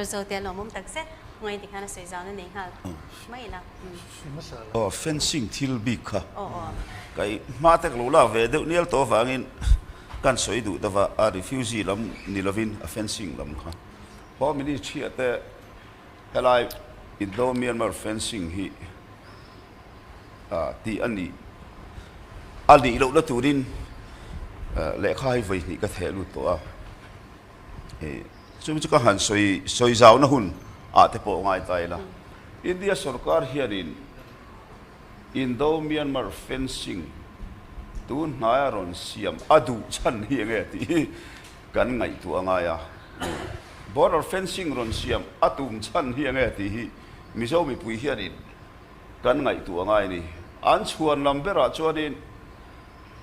Zo te lawmawm tak zet ngai ti khan a sawi zau na nei nghal mai la. Aw fencing thil bik kha kai hma te ka lo lak ve deuh nial tawh avangin kan sawi duh deuh a, a refugee lam ni lovin a fencing lam kha. Home Ministry ah te helai Indo-Myanmar fencing hi tih a nih a nih lohna turin lehkha hi vawi hnih ka theh lut tawh a. Chumi chu ka han sawi sawi zauna hun ah te pawh ngai ta ila. India sorkar hianin Indo-Myanmar fencing tun hnaia rawn siam a duh chhan hi enge tih hi kan ngaihtuah a ngai a. Border fencing rawn siam a tum chhan hi enge tih hi Mizo mipui hianin kan ngaihtuah a ngai a ni. An chhuan lam berah chuanin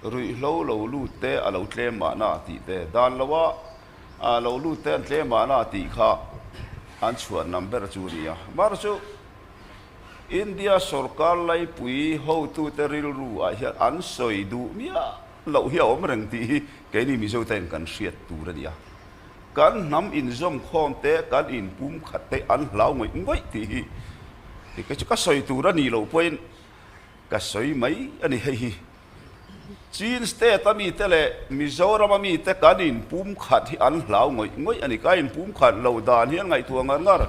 Ruihhlo lo lut te a lo tlem mahna tih te, dan loa a lo lut te an tlem mahna tih kha an chhuan lam ber chu a ni a. Mar chu India sorkar laipui hotute rilru ah hian an sawi duh miah loh hi a awm reng tih hi keini Mizo ten kan hriat tur a ni a. Kan hnam inzawmkhawm te, kan inpumkhat te an hlau ngawih ngawih tih hi kei chu ka sawi tur a nih loh pawhin Ka sawi mai a ni hei hi. Chin state a mite leh Mizoram a mite kan inpum khat hi an hlau ngawih ngawih a ni. Ka inpum khat lo dan hi an ngaihtuah ngar ngar.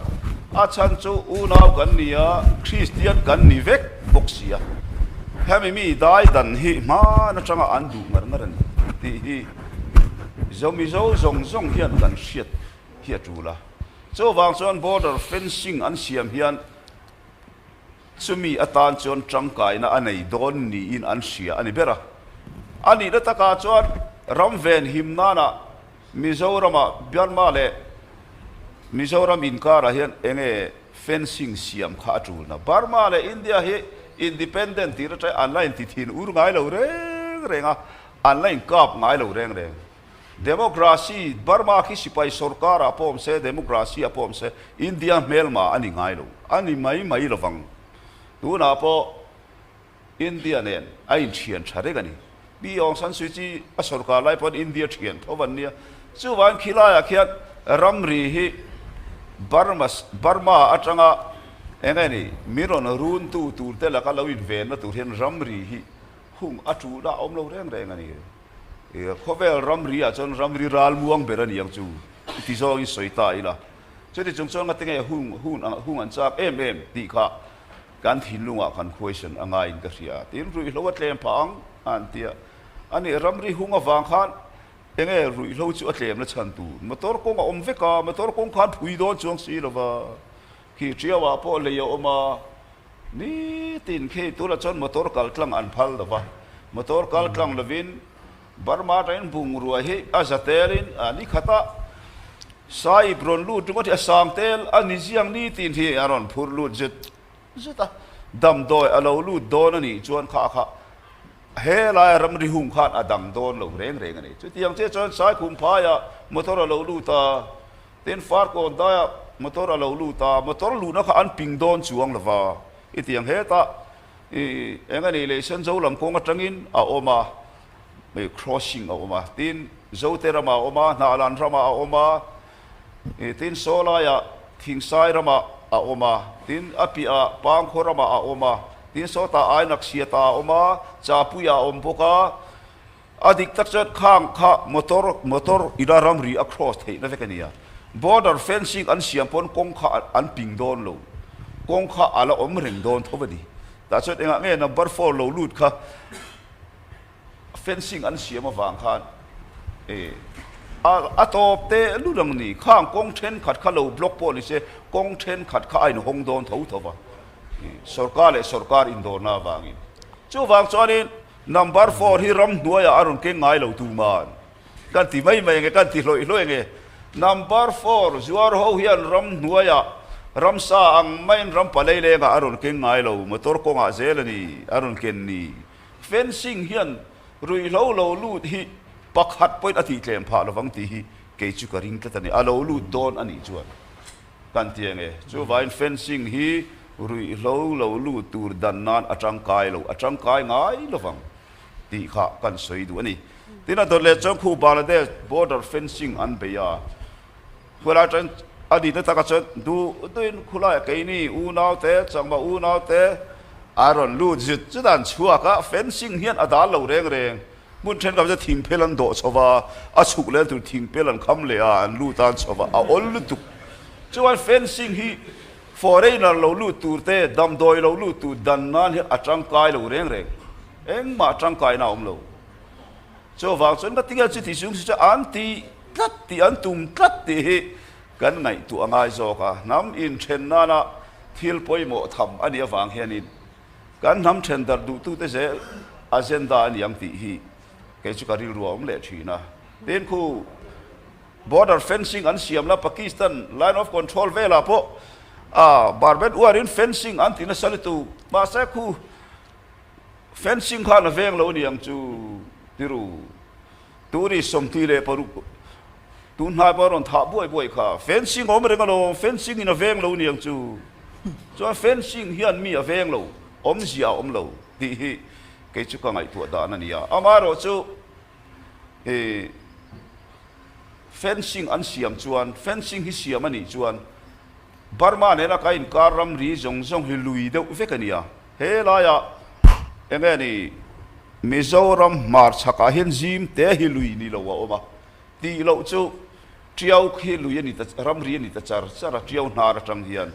A chhan chu unau kan ni a, Kristian kan ni vek bawk si a. Hemi mi dai dan hi hman atanga an duh ngar ngar a ni tih hi Zo Mizo zawng zawng hian kan hriat hi a tul a. Chuvang chuan border fencing an siam hian Chumi atan chuan tangkaina a nei dawn niin an hria a ni ber a. A nihna takah chuan ram venhim nana Mizorama Myanmar leh Mizoram inkarah hian enge fencing siam kha a tulna. Burma leh India hi independent tih atang an la inti thin ur ngai lo reng reng a, an la inkap ngai lo reng reng. Democracy, Burma khi sipai sorkar ah pawh awm se, democracy ah pawh awm se, India hmelma a ni ngai lo, a ni mai mai lovang. Tunah pawh India nen a inthian tha reng a ni. Pi Aung San Suu Kyi a sorkar lai pawn India thian tho an nia. Chuvangin khilaiah khian ramri hi Burma, Burma atanga eng nge ni, min rawn runtu turte laka lo invenna tur hian ramri hi hung a tulna a awm lo reng reng a ni. Khawvel ramri ah chuan ramri ral muang ber a ni ang chu i ti zawngin sawi ta ila. Chuti chung chuan ngati nge hung hun hung an chak em em tih kha kan thinlungah kan khuaisan a ngaiin ka hria. Tin ruihhlo a tlem phah ang a an ti a. Ani ramri hung avang khan enge ruihhlo chu a tlemna chhan tur motor kawng a awm vek a, motor kawng khan phui dawn chuang si lova khi tiauah pawh lei a awm a. Nitin khi tunah chuan motor kal tlang an phal lo va, motor kal tlang lovin Burma atangin bungrua hi a za telin a ni khat a, Sahib rawn lut ringawt hi a sang tel a ni ziang nitin hi a rawn phur lut zet zet a, damdawi a lo lut dawn a nih chuan kha kha helai ramri hung khan a dang dawn lo reng reng a ni. Chutiang chiah chuan Saikhum phaiah motor a lo lut a. Tin, Farkawn daiah motor a lo lut a, motor luhna kha an ping dawn chuang lo va, i ti ang hetah i eng a nih leh Senzo lam kawng atangin a awm a, i crossing a awm a, tin Zote ramah a awm a, Hnahlan ramah a awm a, i tin Sawlaiah Thingsai ramah a awm a, tin a piahah Pangkhaw ramah a awm a, tin sawtah Ainaksia ta a awm a, Chapuiah a awm bawk a. A dik tak chuan khang kha motor motor ina ramri a cross theihna vek a nia. Border fencing an siam pawn kawng kha an ping dawn lo. Kawng kha a la awm reng dawn tho a ni. Tah chuan engah nge number four lo lut kha fencing an siam avang khan e a a tawp teh lut ang ni. Khang kawng thenkhat kha lo block pawh ni se kawng thenkhat kha a inhawng dawn tho tho va. Sorkar leh sorkar indawrna avangin. Chuvang chuanin. Number four hi ramhnuaiah a rawn keng ngai lo tuman kan ti mai mai nge kan ti hlawih hlawih nge. Number four zuar ho hian ramhnuaiah ramsa ang maiin ram palei lengah a rawn keng ngai lo motor kawngah zel a ni a rawn ken ni. Fencing hian ruihhlo lo lut hi pakhat pawhin a tihtlem phah lovang tih hi kei chu ka ring tlat a ni. A lo lut dawn a nih chuan. Kan ti ange. Chuvain fencing hi ruihhlo lo lut tur dan nan a tangkai lo, a tangkai ngai lovang tih kha kan sawi duh a ni. Tin a dawt leh chuan khu Bangladesh border fencing an bei a, khualai atangin A nihna takah chuan duh duhin khulaiah keini unaute, changma unaute a rawn lut zut zut a, an chhuak a, fencing hian a dal lo reng reng. Hmun thenkhat chu thingphel an dawh chho va, a chhuk leh tur thingphel an kham leh a, an lut a, an chho va, a awl lutuk. Chuan fencing hi foreigner lo lut tur te, damdawi lo lut tur dan nan hian a tangkai lo reng reng. Engmah tangkaina a awm lo. Chuvang chuan ka tinge chuti chung chu an ti tlat tih an tum tlat tih hi kan ngaihtuah a ngai zawk a, hnam inthen nana thil pawimawh tham a nih avang hianin kan hnam then darh duhtute zel agenda a ni ang tih hi kei chu ka rilru a awm leh thin a. Tin khu border fencing an siam la Pakistan line of control velah pawh a barbed wire in fencing an ti nasa lutuk mahse khu Fencing khan a veng lo niang chu tiru tuni 26 tun hnai pawh a rawn thah buai buai kha fencing awm reng alawm fencing in a veng lo niang chu chuan fencing hian mi a veng lo awmzia a awm lo tih hi kei chu ka ngaihtuah dan a ni a amaherawhchu ih fencing an siam chuan fencing hi siam a nih chuan Burma nena ka inkar ramri zawng zawng hi lui deuh vek a ni a. He laiah eng nge ni Mizoram hmarchhakah hian zim te hi lui ni lo a awm a, tih loh chu Tiau khi lui a ni ta, ramri a ni ta char char a, Tiau hnar atang hian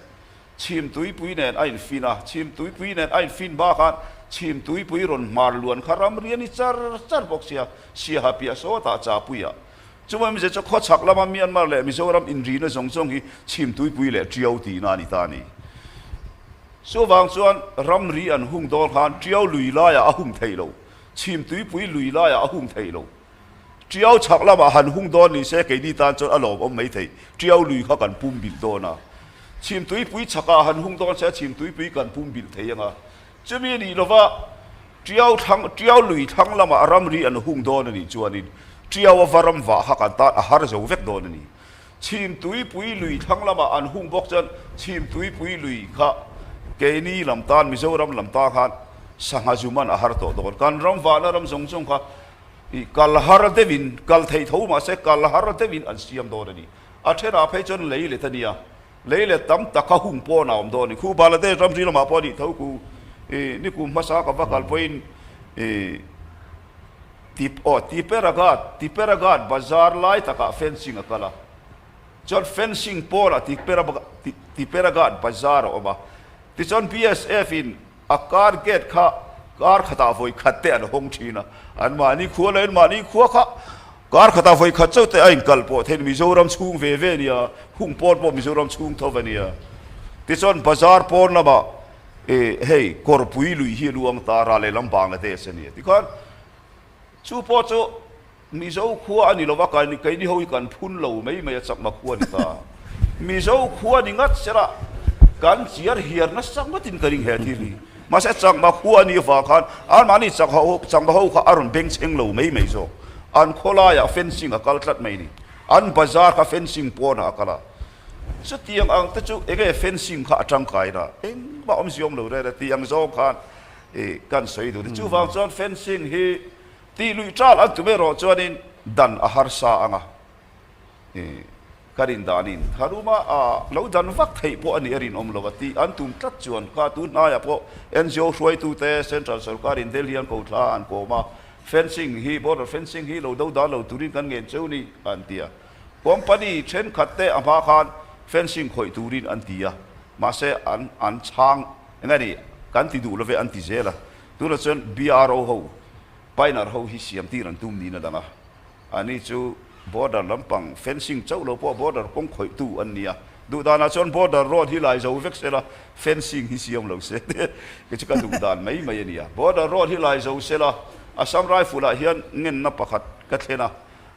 Chhimtuipui nen a infin a, Chhimtuipui nen a infin bakah Chhimtuipui rawn hmar luan kha ramri a ni char char bawk sia, Siaha piah sawtah Chapuiah. Chumai awmzia chu khawchhak lama Myanmar leh Mizoram inrina zawng zawng hi Chhimtuipui leh Tiau tihna a ni ta a ni. Chuvang chuan ramri an hung dawn khan Tiau lui laiah a hung thei lo, Chhimtuipui lui laiah a hung thei lo. Tiau chhak lamah han hung dawn ni se keini tan chuan a lawmawm mai thei, Tiau lui kha kan pum bilh dawn a. Chhimtuipui chhakah han hung dawn se Chhimtuipui kan pum bilh thei ang a. Chumi a nih lova Tiau thlang, Tiau lui thlang lamah ramri an hung dawn a nih chuanin Tiau a va ram vah kha kan tan a har zo vek dawn a ni. Chhimtuipui lui thlang lamah an hung bawk chuan Chhimtuipui lui kha keini lam tan Mizoram lam tan khan sangha zu man a har tawh dawn. Kan ram vahna ram zawng zawng kha ih kal har deuhin kal theih tho mahse kal har deuhin an siam dawn a ni. A thenah phei chuan lei let a nia. Lei let tam tak kha hung pawn a awm dawn a ni. Khu Bangladesh ramri lamah pawh a nih tho ku ih nikum hmasa ka va kal pawhin ih Tip aw Tiperagat Tiperagat bazar lai takah fencing a kal a, chuan fencing pawnah Tiperagat bazar a awm a, tichuan BSF in a car gate kha kar khatah vawi khat te an hawng thin a, an mahni khua leh an mahni khua kha kar khatah vawi khat chauh te a inkal pawh theih Mizoram chhung ve ve a nia, hung pawn pawh Mizoram chhung tho a nia, tichuan bazar pawn lamah Ih hei kawrpui lui hi a luang ta ra lehlam Bangladesh a ni a tikhan chu pawh chu Mizo khua a ni lova kai keini ho hi kan phun lo mai mai a chakma khua a ni ta. Mizo khua ni ngat sela kan chiar hiar nasa ngawtin ka ring he thil hi. Mahse chakma khua a nih avang khan anmahni chakho chakma ho kha a rawn bengchheng lo mai mai zawk. An khawlaiah fencing a kal tlat mai a ni. An bazar kha fencing pawnah a kal a. Chutiang ang te chu enge fencing kha a tangkai na engmah awmzia awm lo reng a tih ang zawng khan ih kan sawi duh a ni. Chuvang chuan fencing hi tih luih tal an tum erawh chuanin dan a harsa ang a, ih kan indanin tharuma a lo dan vak theih pawh a nih a rinawm lo a tih an tum tlat chuan kha tun hnaiah pawh NGO hruaitute Central Sorkarin Delhi an ko thla an kawm a, fencing hi border fencing hi lo do dan lo turin kan ngen cheu ni an ti a. Company thenkhat te a hma khan fencing khawih turin an ti a, mahse an an chhang eng a ni kan ti duh love an ti zel a, tunah chuan BRO ho Pioneer ho hi siam tir an tum niin a lang a, ani chu border lampang fencing chauh lo pawh border kawng khawih tu an ni a, duh danah chuan border road hi lai zo vek sela fencing hi siam lo se te kei chu ka duh dan mai mai a ni a, border road hi lai zo sela Assam Rifle ah hian ngenna pakhat ka thlen a.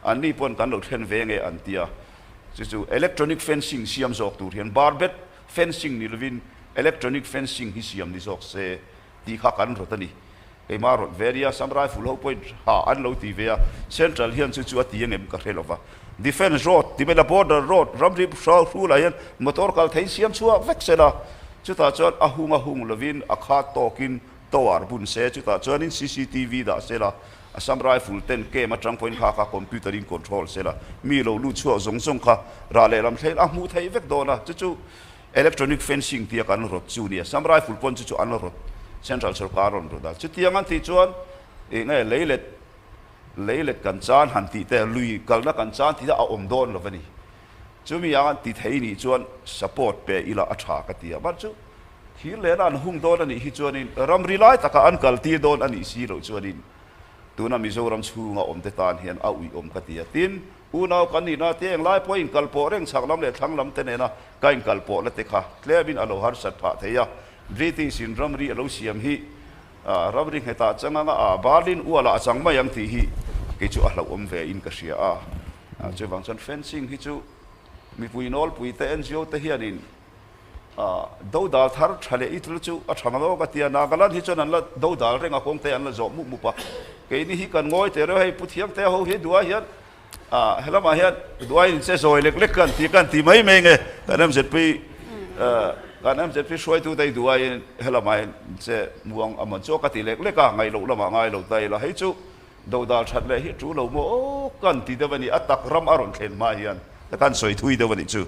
Anni pawn kan lo thlen ve nge an ti a, chu chu electronic fencing siam zawk tur hian barbed fencing ni lovin electronic fencing hi siam ni zawk se tih kha kan rawt a ni. Keimah rawt ve nia Assam Rifle ho pawhin tha an lo ti ve a, Central hian chu chu a ti angem ka hre lova. Defence road ti mai la border road ramri hrulah hian motor kal thei siam chhuak vek se la, chutah chuan a hung a hung lovin a khat tawkin tower bun se, chutah chuanin cctv dah se la. Assam Rifle ten camp atang pawhin kha kha computer in control sela mi lo lut chhuak zawng zawng kha rah leh lam thleng a hmuh theih vek dawn a, chu chu electronic fencing tia kan rawt chu nia. Assam Rifle pawn chu chu an rawt central sorkar rawn rawt a, chutiang an tih chuan eng nge leilet leilet kan chan han tih te lui kalna kan chan tih te a awm dawn lo a ni. Chumi ang an ti thei nih chuan support pe ila a tha ka ti a, mahse chu thir lehna an hung dawn a nih hi chuanin ramri lai takah an kal tir dawn a nih si loh chuanin tuna Mizoram chhunga awmte tan hian a uiawm ka ti a. Tin, unau kan nihna te englai pawh inkal pawh reng chhak lam leh thlang lam te nena ka inkal pawhna te kha tlemin a lo harsat phah thei a. British in ramri a lo siam hi Ramri nghetah chang anga a Berlin ualah a chang mai ang tih hi kei chu a hlauhawm ve in ka hria a. Chuvang chuan fencing hi chu mipui nawlpui te NGO te hianin dodal thar tha leh itl chu a tha ngawk a tia. Nagaland hi chuan an la dodal reng a, kawng te an la zawh mup mup a. Keini hi kan ngawi teh reuh hei Pu Thiangte ho hi duai hian Ah, helamah hian duai in che zawi lek lek kan ti kan ti mai mai nge kan MZP kan MZP hruaitu te duai in helamah hian che muang a man chu ka ti lek lek a ngaih loh lamah ngai lo ta ila hei chu dodal that leh hi tu lo maw kan ti deuh a ni a tak ram a rawn thlen hma hian kan sawi thui deuh a nih chu.